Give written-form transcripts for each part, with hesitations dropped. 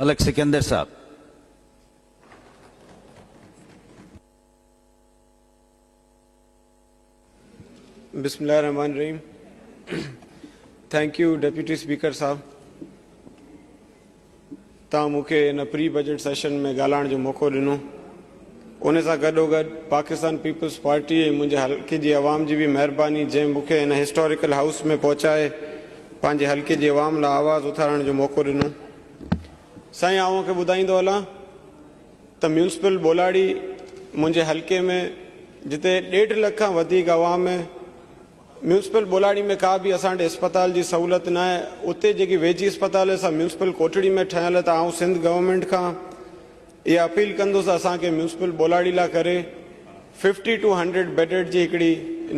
ملڪ سڪندر صاحب. بسم الله الرحمٰن الرحيم thank you deputy speaker صاحب توهان مون کي هن پري بجيٽ سيشن ۾ ڳالهائڻ جو موقعو ڏنو ان سان گڏو گڏ پاڪستان پيپلز پارٽي ۽ منهنجي حلقي جي عوام جي به مهرباني جنهن مون کي هن هسٽاريڪل هائوس ۾ پهچائي پنهنجي حلقي جي عوام لاء آواز اٿارڻ جو موقعو ڏنو. سائين آئون کي ٻڌائيندو هلان ته ميونسپل ٻولاڙي منهنجي حلقي ۾ جتي ڏيڍ لک کان وڌيڪ عوام ميونسپل ٻولاڙي ۾ ڪا به اسان وٽ اسپتال جي سهولت ناهي اتي جيڪي ويجهي اسپتال آهي سا ميونسپل ڪوٽڙي ۾ ٺهيل آهي ته آئون سنڌ گورنمينٽ کان اها اپيل ڪندس ته اسان کي ميونسپل ٻولاڙي لاء ڪري ففٽي ٽو هنڊريڊ بيڊڊ جي هڪڙي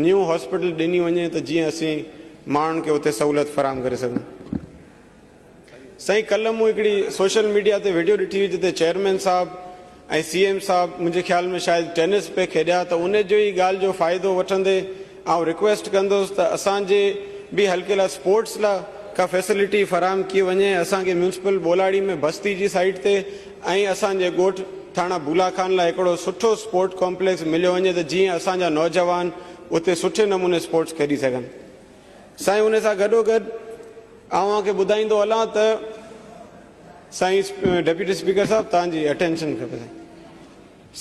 نيو هاسپيٽل ڏني وڃي ته جيئن اسين ماڻهن کي اتي سهولت فراهم ڪري سگهون. سائين ڪلهه مون هڪڙي سوشل ميڊيا تي وڊيو ڏٺي هئي جتي چيئرمين صاحب ۽ سي ايم صاحب منهنجي خيال ۾ شايد ٽينس پئي کيڏيا ته ان جو ئي ڳالهه جو فائدو وٺندي آئون رڪويسٽ ڪندس ته اسان جي به حلقي لاء اسپورٽس لاء ڪا فيسلٽي فراهم ڪئي وڃي اسان کي ميونسپل ٻولاڙي ۾ بستي جي سائيٽ تي ۽ اسان جي ڳوٺ ٿاڻا بولا خان لاء هڪڙو سٺو اسپورٽ ڪامپليڪس مليو وڃي ته جيئن اسان جا نوجوان اتي سٺي نموني اسپورٽس کيڏي سگهن. سائين ان سان گڏو گڏ آئون اوهان کي ٻڌائيندو هلان ته سائين ڊپٽي اسپيڪر صاحب توهان جي اٽينشن کپي سائين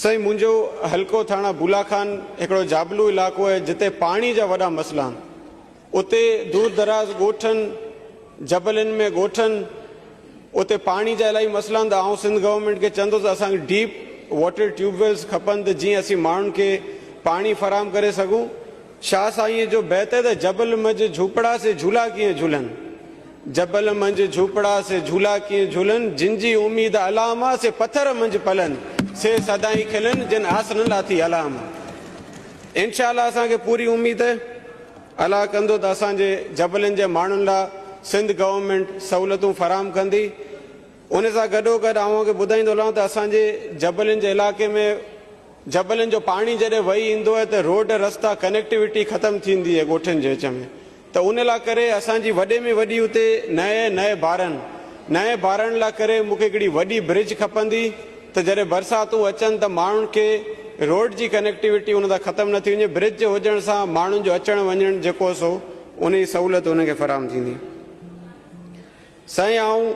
سائين منهنجو حلقو ٿاڻا بولا خان هڪڙو جابلو علائقو آهي جتي پاڻي جا وڏا مسئلا آهن اتي دور دراز ڳوٺن جبلن ۾ ڳوٺن اتي پاڻي جا الاهي مسئلا آهن ته آئون سنڌ گورنمينٽ کي چوندس ته اسان کي ڊيپ واٽر ٽيوب ويلز کپن ته جيئن اسين ماڻهن کي پاڻي فراهم ڪري سگهون. شاهه سائينء جو بيت آهي ته جبل منجهه جهوپڙا سي جهولا ڪيئن جهولن، جبل منجهه جهوپڙا سي جهولا ڪيئن جهولن، جن جي اميد الله مان سي پٿر منجهه پلن، سي سدائين کلن جن آس نه لاٿي الله مان. انشاء الله اسان کي پوري اميد آهي الله ڪندو ته اسان جي جبلن جي ماڻهن لاء سنڌ گورنمينٽ سهولتون فراهم ڪندي. ان سان گڏوگڏ آئون اوهان کي ٻڌائيندو هلان ته اسان جي جبلن جي علائقي ۾ جبلن جو پاڻي جڏهن وهي ايندو آهي ته روڊ رستا ڪنيڪٽيوٽي ختم ٿيندي آهي ڳوٺن جي وچ ۾ ته ان لاء ڪري اسان جي وڏي ۾ وڏي اتي نئين نئين بارن نئين بارن لاء ڪري مون کي هڪڙي وڏي برج کپندي ته جڏهن برساتون اچن ته ماڻهن کي روڊ جي ڪنيڪٽيوٽي ان تان ختم نه ٿي وڃي برج جي هجڻ سان ماڻهن جو اچڻ وڃڻ جيڪو سو ان جي سهولت انهن کي فراهم ٿيندي. سائين آئون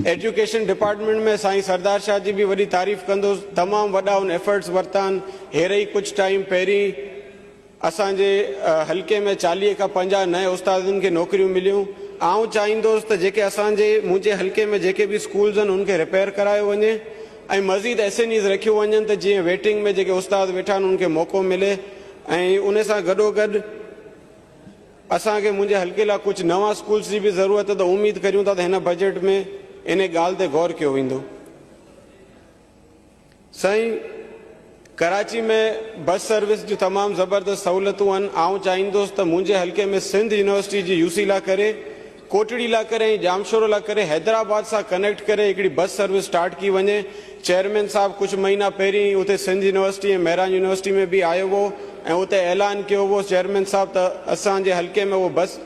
ايجوڪيشن ڊپارٽمينٽ ۾ سائين سردار شاهه جي به وڏي تعريف ڪندس تمام وڏا ان ايفرٽس ورتا آهن هير ئي ڪجهه ٽائيم پهرين اسان جي حلقي ۾ 40 کان 50 نئين استادن کي نوڪريون مليون آئون چاهيندس ته جيڪي اسان جي منهنجي حلقي ۾ جيڪي به اسڪولز آهن ان کي رپيئر ڪرايو وڃي ۽ مزيد ايس اين ايز رکيون وڃن ته جيئن ويٽنگ ۾ جيڪي استاد ويٺا آهن ان کي موقعو ملي ۽ ان سان گڏو گڏ اسان کي منهنجي حلقي لاء ڪجهه نوان اسڪولس جي به ضرورت ته اميد ڪريون ٿا ته هن بجيٽ ۾ انهي ڳالهه تي غور ڪيو ويندو. سائين ڪراچي ۾ بس سروس جون تمام زبردست سهولتون آهن آئون چاهيندس ته منهنجي حلقي ۾ سنڌ يونيورسٽي جي يو سي لاء ڪري ڪوٽڙي لاء ڪري ۽ ڄامشورو لاء ڪري حيدرآباد سان ڪنيڪٽ ڪري هڪڙي بس سروس اسٽارٽ ڪئي وڃي چيئرمين صاحب ڪجهه مهينا پهرين اتي سنڌ يونيورسٽي ۽ مهراڻ يونيورسٽي ۾ به آيو هو ۽ اتي اعلان ڪيو هو چيئرمين صاحب ته اسان جي حلقي ۾ اهو بس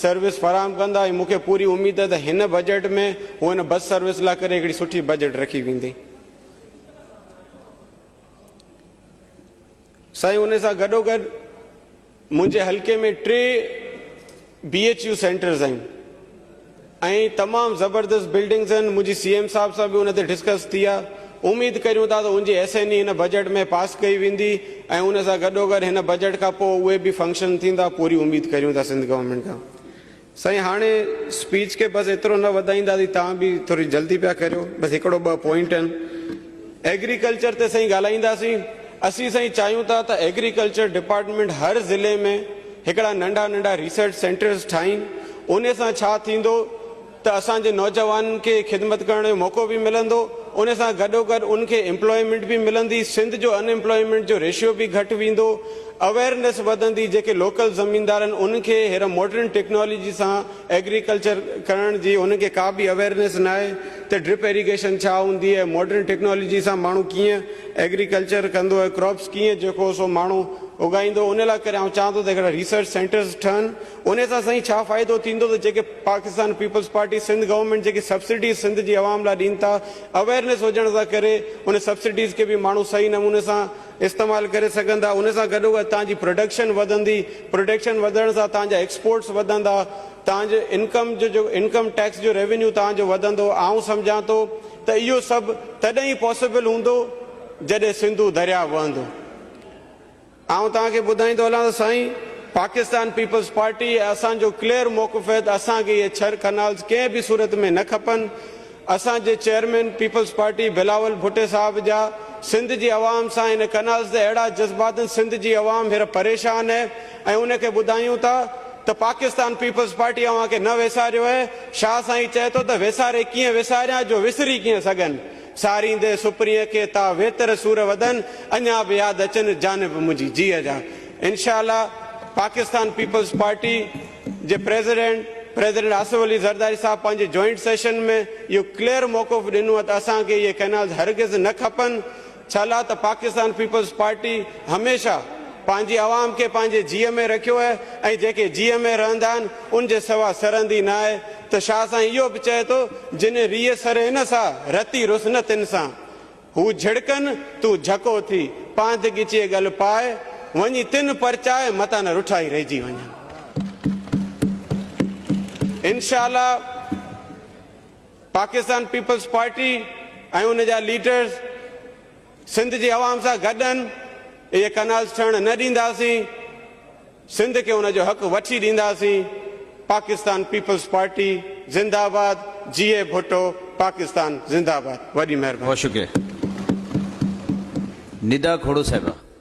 سروس فراهم ڪندا ۽ مون کي پوري اميد آهي ته هن بجيٽ ۾ هو ان بس سروس لاء ڪري هڪڙي سٺي بجيٽ رکي ويندي. سائين ان سان گڏوگڏ منهنجي حلقي ۾ ٽي بي ايڇ يو سينٽرز آهن ۽ تمام زبردست بلڊنگز آهن منهنجي سي ايم صاحب سان به ان تي ڊسڪس ٿي آهي اميد ڪريون ٿا ته ان جي ايس اين اي هن بجيٽ ۾ پاس ڪئي ويندي ۽ ان سان گڏوگڏ هن بجيٽ کان پوء اهي به فنڪشن ٿيندا پوري اميد ڪريون ٿا سنڌ گورنمينٽ کان سائين هاڻي اسپيچ کي بس ايترو نه وڌائينداسين توهان به ٿوري جلدي پيا ڪريو بس هڪڙو ٻه پوائنٽ آهن ايگريڪلچر تي سائين ڳالهائينداسين اسين سائين چاهيون ٿا ته ايگريڪلچر ڊپارٽمينٽ هر ضلعي ۾ هڪڙا ننڍا ننڍا ريسرچ سينٽرز ٺاهين انهي سان ڇا ٿيندو ته اسان جي نوجوانن کي خدمت ڪرڻ جو موقعو به ملندو انهي سان گڏوگڏ ان کي ايمپلائمينٽ به ملندي سنڌ جو ان ايمپلائمينٽ جو ريشيو به گهٽ ويندو اويرنيس وڌندي جيڪي لوڪل زميندار آهن انهن کي هير ماڊرن ٽيڪنالاجي سان ايگريڪلچر ڪرڻ جي انهن کي ڪا به اويرنيس ناهي ته ڊرپ ايريگيشن ڇا هوندي آهي ماڊرن ٽيڪنالاجي سان ماڻهو ڪيئن ايگريڪلچر ڪندو آهي ڪراپس ڪيئن جيڪو سو ماڻهو اڳائيندو ان لاء ڪري آئون چاهان ٿو ته هڪڙا ريسرچ سينٽرز ٺهن ان سان سائين ڇا فائدو ٿيندو ته جيڪي Pakistan peoples party Sindh government جيڪي سبسڊيز سنڌ جي عوام لاء ڏين ٿا اويرنيس هجڻ سان ڪري ان سبسڊيز کي به ماڻهو صحيح نموني سان استعمال ڪري سگهندا ان سان گڏوگڏ توهان جي پروڊڪشن وڌندي پروڊڪشن وڌڻ سان توهان جا ايڪسپورٽس وڌندا توهان جو انڪم جو جو انڪم ٽيڪس جو ريونيو توهان جو وڌندو آئون سمجهان ٿو ته اهو سڀ تڏهن ئي پاسيبل هوندو جڏهن سنڌو درياء وهندو. آئون توهان کي ٻڌائيندو هلان ته سائين پاڪستان پيپلز پارٽي ۽ اسان جو ڪليئر موقف آهي ته اسان کي اهي ڇهر ڪئنالز ڪنهن به صورت ۾ نه کپن. اسان جي چيئرمين پيپلز پارٽي بلاول ڀٽي صاحب جا سنڌ جي عوام سان ان ڪئنالز تي اهڙا جذبات آهن سنڌ جي عوام هينئر پريشان آهي ۽ ان کي ٻڌايون ٿا ته پاڪستان پيپلز پارٽي اوهان کي نه ويساريو آهي. شاهه سائين چئي ٿو ته ويساري ڪيئن وساريان جو وسري ڪيئن سگهن. ساريندي سپرينء کي تا ويتر سور وڌن، اڃا به ياد اچن جانب منهنجي جيء جا. انشاء الله پاڪستان پيپلز پارٽي جي پريزيڊنٽ پريزيڊنٽ آصف علي زرداري صاحب پنهنجي جوائنٽ سيشن ۾ اهو ڪليئر موقف ڏنو آهي ته اسان کي اهي ڪئنالز هرگز نه کپن ڇالاء ته پاڪستان پيپلز پارٽي هميشه پنهنجي عوام کي پنهنجي جيء ۾ رکيو آهي ۽ جيڪي جيء ۾ رهندا آهن ان جي سوا سرندي نه آهي ته شاهه سائين اهو به چئي ٿو، جن ريء سري نه سا، رتي رس نه تن سان. هو جهڙڪن، تون جهڪو ٿي، پانڌ ڳچيء ڳل پاء، وڃي تن پرچاء، متان نه رٺائي رهجي وڃن. انشاء الله پاڪستان پيپلز پارٽي ۽ ان جا ليڊرز سنڌ جي عوام سان گڏ آهن، اهي ڪئنالز ٺهڻ نه ڏينداسين. سنڌ کي ان جو حق وٺي ڏينداسين، پاڪستان پيپلز پارٽي زنده آباد، جيئي ڀٽو، پاڪستان زنده آباد، وڏي مهرباني. بهت شڪريه ندا کوڙو صاحبه.